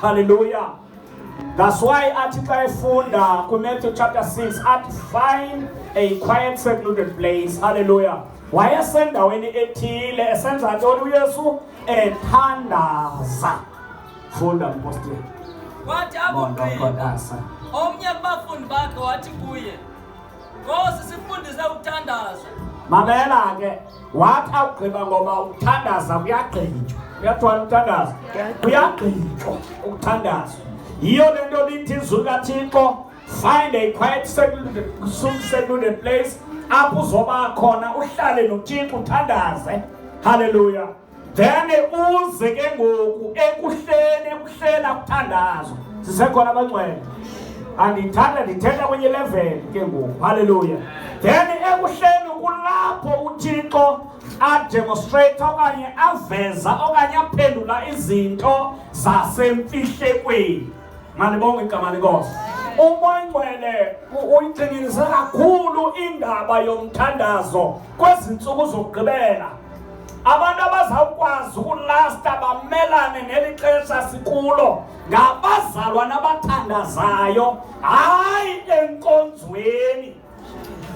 Hallelujah. That's why athi xa efunda kuMatthew chapter 6 athi, "Find a quiet, secluded place." Hallelujah. Wayesendaweni ethile esenza ntoni uYesu? Ethandaza. Funda, mpostile. Kwathi Mondo akugqiba, Kodasa. Omnye kubafundi bakhe wathi kuye, "Nkosi, sifundise ukuthandaza." Mamela ke, wathi akugqiba, ngoba ukuthandaza kuyagqitywa. Kuyathwala ukuthandaza. Kuyagqitywa ukuthandaza. Yiyo le nto lithi izwi likaThixo, "Find a quiet, secluded place," apho uzoba khona uhlale noThixo uthandaze. Hallelujah. Then uze ke ngoku ekuhleni, ekuhlela kuthandazwa. Sisekhona abangcwele? Andithanda ndithetha kwenye level ke ngoku. Hallelujah. Then ekuhleni kulapho uThixo ademonstrate okanye aveza okanye aphendula izinto zasemfihlekweni. Malibonge igama leNkosi. UMoya Ngcwele uyigxininise kakhulu indaba yomthandazo kwezi ntsuku zokugqibela. Abantu abazawukwazi ukulasta bamelane neli xesha sikulo ngabazalwana abathandazayo, hayi enkonzweni,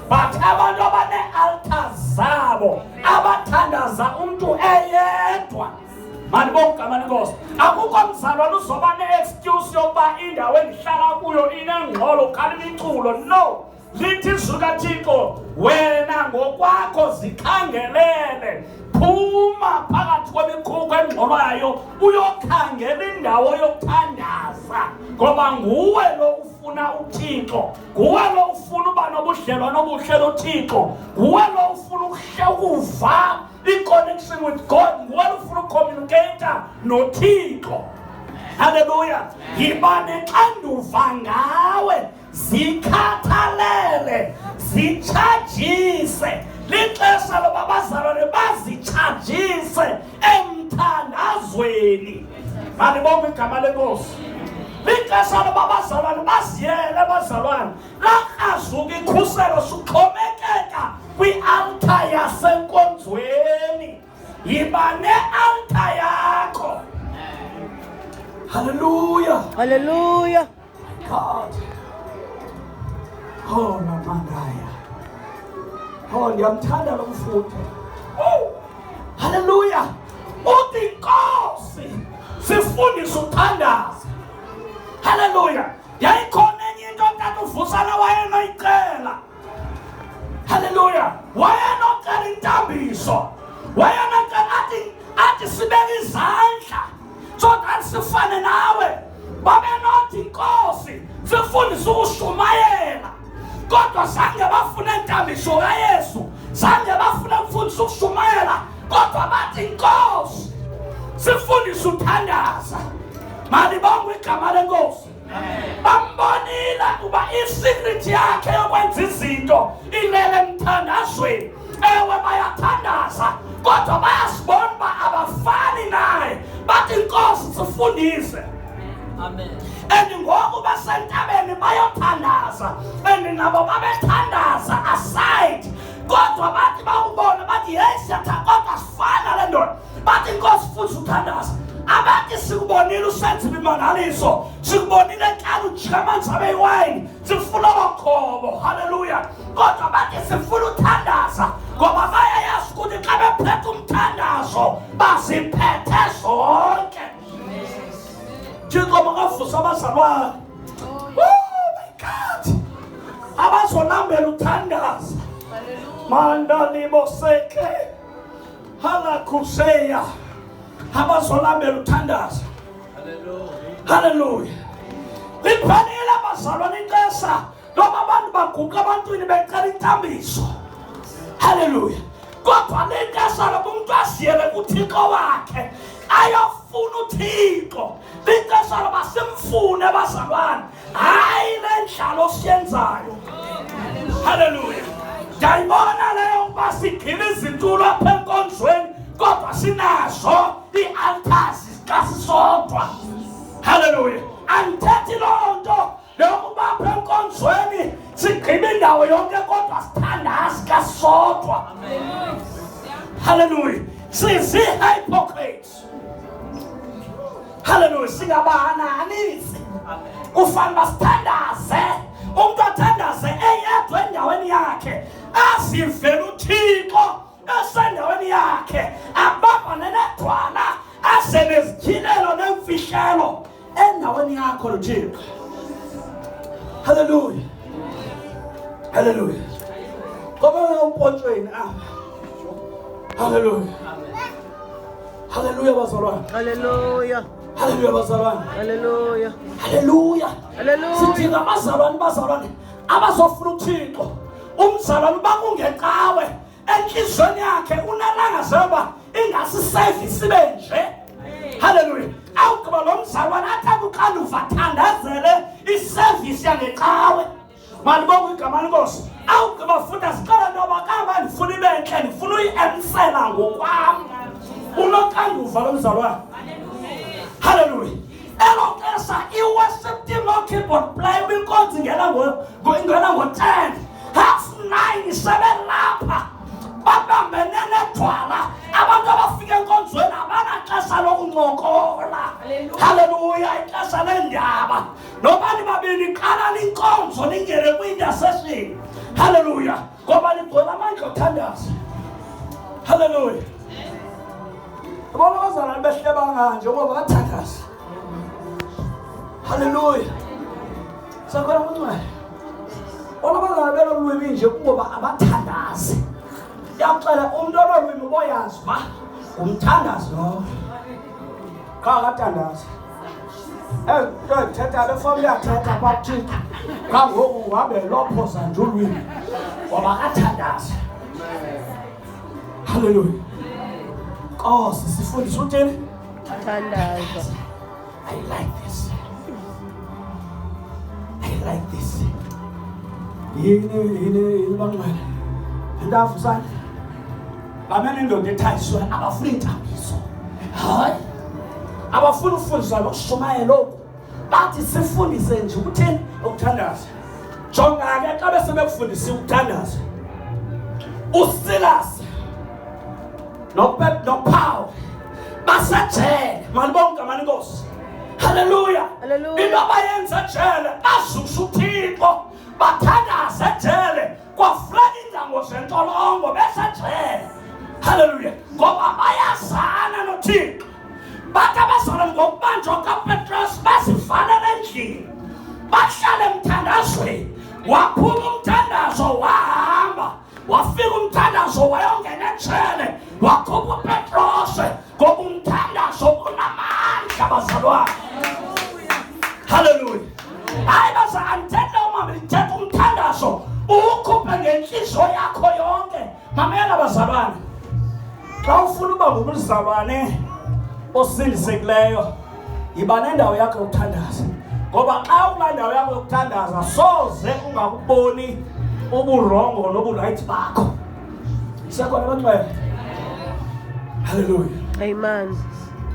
but abantu abane-altars zabo, abathandaza umntu eyedwa. Malibonge igama leNkosi. Akukho mzalwane uzoba ne-excuse yokuba indawo endihlala kuyo inengxolo, khala imiculo. No, lithi izwi kaThixo, wena ngokwakho zikhangelele, phuma phakathi kwemikhukhu engxolwayo uyokhangela indawo yokuthandaza, ngoba nguwe lo ufuna uThixo, nguwe lo ufuna uba nobudlelwane obuhle noThixo, nguwe lo ufuna ukuva i-connection with God, nguwe lo ufuna ukucommunicate noThixo. Halleluya. Yiba nexanduva ngawe, zikhathalele, zitshajise. Lixesha loba abazalwane bazitshajise emthandazweni. Malibonge igama leNkosi. Lixesha loba abazalwane baziyele. Abazalwane, lakrazuka ikhuselo, suxhomekeka kwi-altar yasenkonzweni. Yiba ne-altar yakho. Halleluya. Hallelujah. God. Oh, namandaya. Oh, ndiyamthanda lo mfundi. Oh, hallelujah. Uthi, "Nkosi, sifundise ukuthandaza." Hallelujah. Yayikhona enye into tata uVusana wayenoyicela. Hallelujah. Wayenocela intambiso. Wayenocela athi sibeke izandla so that sifane nawe. Babenothi, "Nkosi, sifundise ukushumayela." Kodwa zange bafune intambiso kaYesu. Zange bafune ukufundisa ukushumayela. Kodwa bathi, "Nkosi, sifundise uthandaza." Malibongwe igama leNkosi. Bambonile uba isecret yakhe yokwenza izinto ilele emthandazweni. Ewe, bayathandaza, kodwa bayasibona uba abafani naye. Bathi, "Nkosi, sifundise." Amen. And ngoku basentabeni bayothandaza, and nabo babethandaza aside, kodwa bathi bakubona bathi, "Yeyi, siyatha, kodwa sifana le ndoda." Bathi, "Nkosi, futhi uthandaza." Abathi, "Sikubonile usenza imimangaliso, sikubonile eqala ujika amanzi abe yiwayini, sifuna obakhobo." Halleluya. Kodwa bathi, "Sifuna uthandaza," ngoba bayayazi ukuthi xa bephethe umthandazo baziphethe zonke. Thixo makavusa abazalwane, oh my God, abazolambela uthandaza. Mandaliboseke halakuseya, abazolambela uthandaza. Haleluya. Liphelile, abazalwane, ixesha loba abantu baguqa ebantwini becela intambiso. Haleluya. Kodwa lixesha loba umntu aziyele kuThixo wakhe, ayofuna uThixo. Lixesha loba simfune, bazalwane, hayi le ndlalo siyenzayo. Haleluya. Ndiyayibona leyo ukuba sigcina izitulo apha enkonzweni, kodwa sinazo ii-altars xa sisodwa. Haleluya. Andithethi loo nto yokuba apha enkonzweni sigqiba indawo yonke, kodwa sithandazi xa sisodwa. Haleluya. Sizii-hypocrites. Haleluya. Singabahanahanisi, kufanele basithandaze. Umntu athandaze eyedwa endaweni yakhe, azivele uThixo esendaweni yakhe, abambane nedwala, aze nezityhilelo neemfihlelo endaweni yakho noThixo. Haleluya, haleluya. Ngoba umpontshweni apha. Haleluya, haleluya bazalwane. Haleluya. Haleluya bazalwane. Haleluya. Haleluya. Haleluya. Sidinga abazalwane, bazalwane abazofuna uThixo. Umzalwane uba kungecawe entliziyweni yakhe unalangazelo ingasi service ibe nje. Haleluya. Awugqiba lo mzalwane athi akuxanduva thandazele iservice yangecawe. Malibongwe igama lenkosi. Awugqiba futhi asixele ntoba kaba ndifuna ibe ntle, ndifuna uyi-emsela ngokwam. Unoxanduva lo mzalwane. Haleluya. Elo xesha i-worship team no-keyboard player kwinkonzo ingena ingena ngo-10, 9:30 sebelapha, babambene nedwala. Abantu abafika enkonzweni abanaxesha lokuncokola. Haleluya. Ixesha leendaba noba nibabini, qalani inkonzo ningene kwi-intercession. Haleluya. Ngoba nigcwele amandla othandaza. Haleluya. Abona abazalwane behleba kanje ngoba bathandaza. Haleluya. Sakhona kuncwele. Bona abazalwane belolwimi nje kungoba abathandazi. Yakuxela umntu ololwimi uboyazi uba ngumthandazi lowo. Qha akathandazi. Ezi nto ndithetha le fomu iyathetha phaa kuThixo. Qha ngoku uhambe lophoza nje ulwimi ngoba akathandazi. Haleluya. Nkosi sifundise uthini? Thandaza. I like this. I like this. Yini yini yini bangcwele? Intafu sana. Bamene indoda ethayiswe abafuna intambiso. Hayi. Abafuna ufundiswa nokushumayela oku. Bathi sifundise nje ukuthini? Ukuthandaza. Jonga ke xa besebekufundisiwe ukuthandaza. uSilas noPaul basejele. Malibonke igama lenkosi. Haleluya. Haleluya. Into abayenza ejele, bazusa uThixo, bathandaza ejele, kwavuleka iingcango zentolongo besejele. Haleluya. Ngoba bayazana noThixo. Bathi abazalwane ngokubanjwa kaPetros bazivalela endlini, bahlala emthandazweni. Waphuma umthandazo wahamba, wafika umthandazo wayongena ejele, wakhupha uPetros, ngoba umthandazo unamandla bazalwane. Haleluya. Hayi baza, andithetha umama, ndithetha umthandazo uwukhuphe ngentliziyo yakho yonke. Mamela bazalwane, xa ufuna uba ngumzalwane osindisekileyo, yiba nendawo yakho yokuthandaza. Ngoba xa ukulaa ndawo yakho yokuthandaza soze ungakuboni uburongo noburayithi bakho. Sekhona abangcwele? Haleluya. Amen.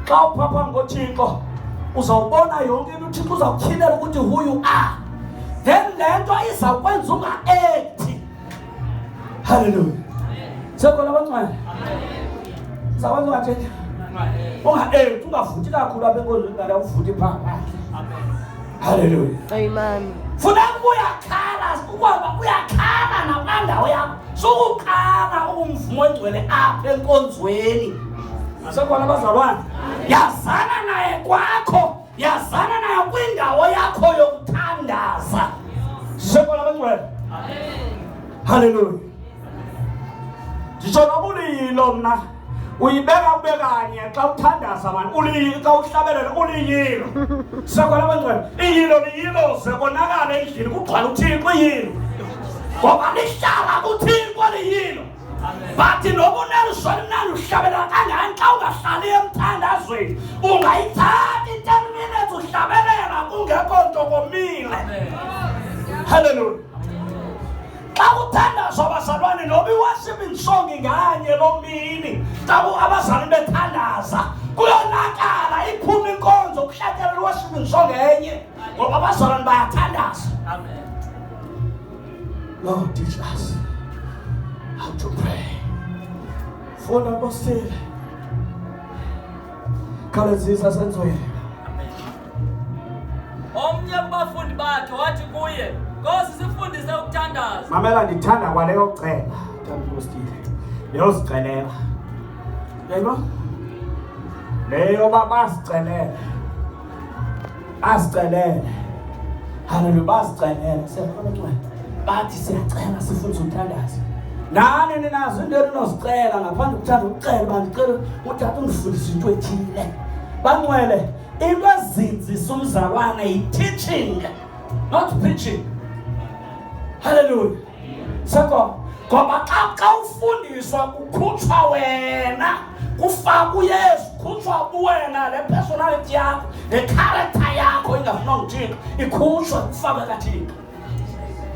Xa uphapha ngoThixo uzawubona yonke into, uThixo uzawutyhilela ukuthi who you are. Then le nto izawukwenza unga-acti. Haleluya. Sekhona abangcwele? Uzawukwenza ungathini? Unga-acti, ungavuthi kakhulu apha enkonzweni, kanti awuvuthi phaa phandle. Haleluya. Amen. Funeka uyakhala, ukwaba uyakhala nakulaa ndawo yakho. Sukuqala umvumo ongcwele apha enkonzweni. Sekhona abazalwane? Yazana naye kwakho, yazana naye kwindawo yakho yokuthandaza. Sekhona abangcwele? Haleluya. Nditsho noba uliyilo mna, uyibeka ube kanye xa uthandaza mani, xa uhlabelela uliyilo. Sekhona abangcwele? Iyilo liyilo ze konakala endlini kugcwala uThixo iyilo. Ngoba lihlala kuThixo liyilo. Bathi noba unelizwi elimnandi uhlabelela kangani, xa ungahlali emthandazweni ungayithatha i-10 minutes uhlabelela kungekho nto komile. Haleluya. Xa kuthandazwa abazalwane, noba i-worshiping song inganye loo mini, xa abazalwane bethandaza kuyonakala, iphume inkonzo kuhlatyelwa i-worshiping song enye, ngoba abazalwane bayathandaza. Amen. Lord, teach us how to pray. Funda mpostile, khawulezisa senzweni. Omnye kubafundi bakhe wathi kuye, Nkosi, sifundise ukuthandaza. Mamela, ndithanda kwaleyo cela, Tampostile. Leyo zicelela. Yayibona? Leyo bazicelele. Bazicelele. Haleluya, bazicelele. Siyabona ncwele. Bathi siyacela sifundise ukuthandaza. Nani ninazo into enozicela ngaphandle kokuthanda ukucela uba ndicela utata undifundise into ethile. Bangcwele, into ezinzisa umzalwane yi-teaching, not preaching. Hallelujah. Seko ngoba xa ufundiswa kukhutshwa wena, kufakwa uYesu, kukhutshwa kuwena le personality yakho, le character yakho ingafunwa nguThixo, ikhutshwe kufakwe kaThixo.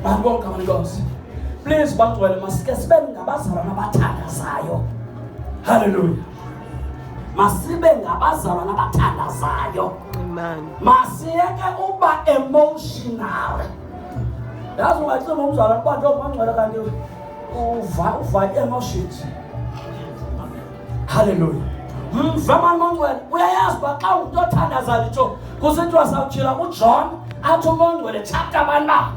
Malibonke abantu Nkosi. Please bangcwele, masike sibe ngabazalwana abathandazayo. Hallelujah. Masibe ngabazalwana abathandazayo. Amen. Masiyeke uba emotional. Yazi ungacima umzalwane uba njengoba ungcwele kanti uva emotions. Hallelujah. Mva mani mongcwele, uyayazi uba xa ungumntu othandaza litsho kusithiwa sawutshila uJohn athi umongcwele chapter bani ba.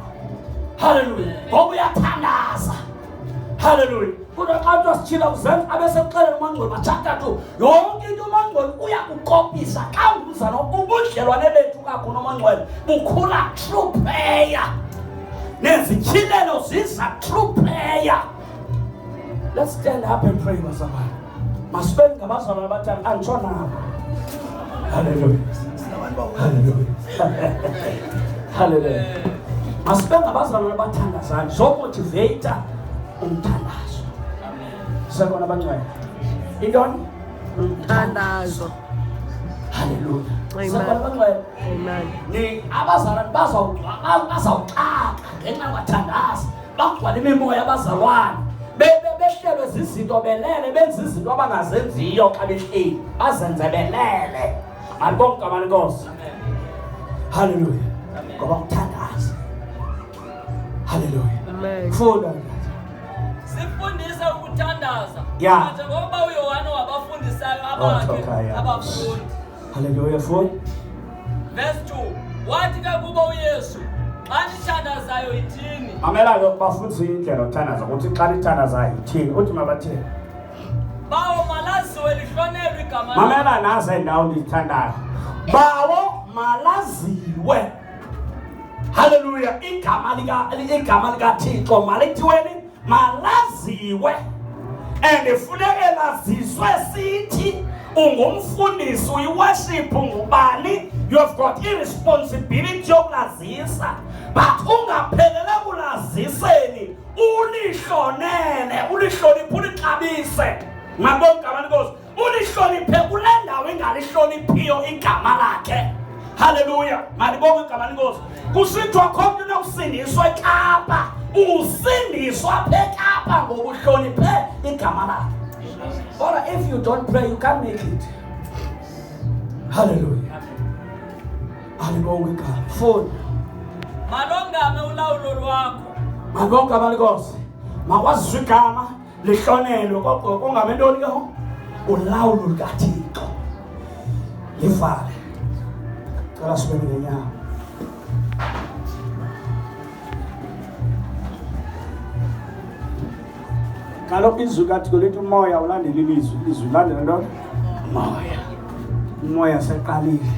Hallelujah. Ngoba uyathandaza. Hallelujah. Kodwa xa kuthiwa sitshila uzenza abe sekuxelela umongcwele uba chapter 2. Yonke into umongcwele uyakukopisa xa ungumzalwane, ubudlelwane bethu kakhulu nomongcwele bukhula through prayer. Nezityhilelo ziza through prayer. Let's stand up and pray, bazalwane. Masibe ngabazalwane abathanda anditsho nabo. Hallelujah. Hallelujah. Hallelujah. Masibe ngabazalwane abathandazayo. Zomotivate umthandazo. Sekona abangcwele. Intoni? Umthandazo. Hallelujah. Amen. Sekona abangcwele. Amen. Ni abazalwane bazawuxaka ngenxa yokungathandazi. Bagcwala imimoya abazalwane. Behlelwe zizinto belele, benza izinto abangazenziyo xa behleli, bazenze belele. Malibonke igama leNkosi. Hallelujah. Ngoba ukuthandaza. Hallelujah. Amen. Funda. Sifundise ukuthandaza. Yeah. Njengoba uYohane wabafundisayo abakhe Oh, yeah. abafundi. Hallelujah. Funda. Verse 2. Wathi ke kubo uYesu, xa nithandazayo ithini? Mamela ke bafundise indlela yokuthandaza ukuthi xa nithandazayo ithini. Uthi mabathini? Bawo malaziwe lihlonelwe igama lakho. Mamela nazi indawo ndizithandayo. Bawo malaziwe. Hallelujah. Igama likaThixo malithiweni? Malaziwe. And funeke laziswe sithi ungumfundisi, uyiworship, ungubani, you have got irresponsibility yokulazisa. But ungaphelele kulaziseni, ulihlonele, ulihloniphe, ulixabise. Ngabonga igama leNkosi. Ulihloniphe kule ndawo ingalihloniphiyo igama lakhe. Hallelujah. Malibonge igama leNkosi. Kusithiwa kho mntu unokusindiswa eKapa, usindiswa apha eKapa ngoba uhloniphe igama lakhe. Kodwa if you don't pray, you can't make it. Hallelujah. Alibonge igama. Funda. Malongame ulawulo lwakho. Malibonge igama leNkosi. Makwaziswe igama lihlonelwe, kodwa kongame ntoni ke ho? Ulawulo lukaThixo. Livale. Cela sibe ngenyawo. Kaloku izwi kaThixo lithi umoya ulandela ilizwi, ilizwi lilandela ntoni? Umoya. Umoya seqalile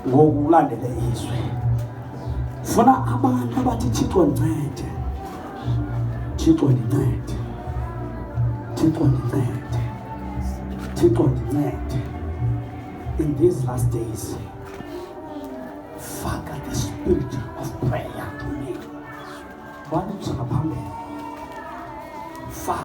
ngoku ulandele izwi. Funa abantu abathi Thixo ndincede, Thixo ndincede, Thixo ndincede, Thixo ndincede. In these last days, faka the spirit of prayer to me. Bantu ngaphambili.